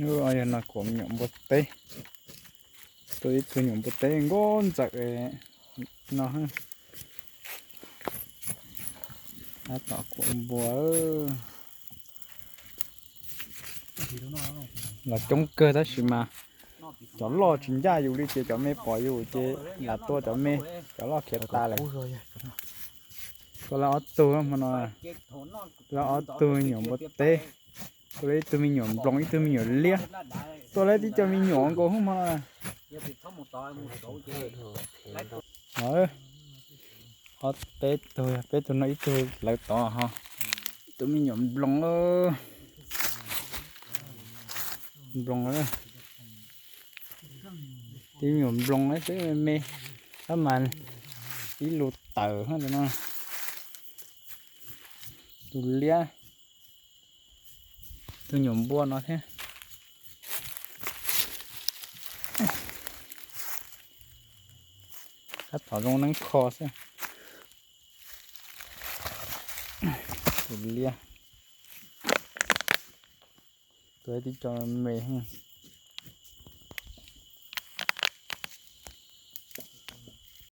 Yog no kuv nyuam npua teb, tua ib tug nyuam npua teb nkauj ntxawm no. Tab tom kuam npua. Los coob kawg tab sis mas cov loj tsis ncaj yus li ces cov me pom yus ces lam tua cov me, cov loj khiav tas lawm. Tua lawv ob tug hmo no, lawv ob tug nyuam npua teb, tua lawv ib tug me nyuam nploos ib tug me nyuam liab. Tua lawv tib co me nyuam nkaus hmo no. Ob peb tug, peb tug no ib tug lawv tod ho. Ib tug me nyuam nploos, nploos, tib me nyuam nploos xwb me, tab mas ib lus tawm no. Tus liab, tus nyuam npua no thiab. Tab tom zoo neeb kho xwb. Tus liab, tus tib co me.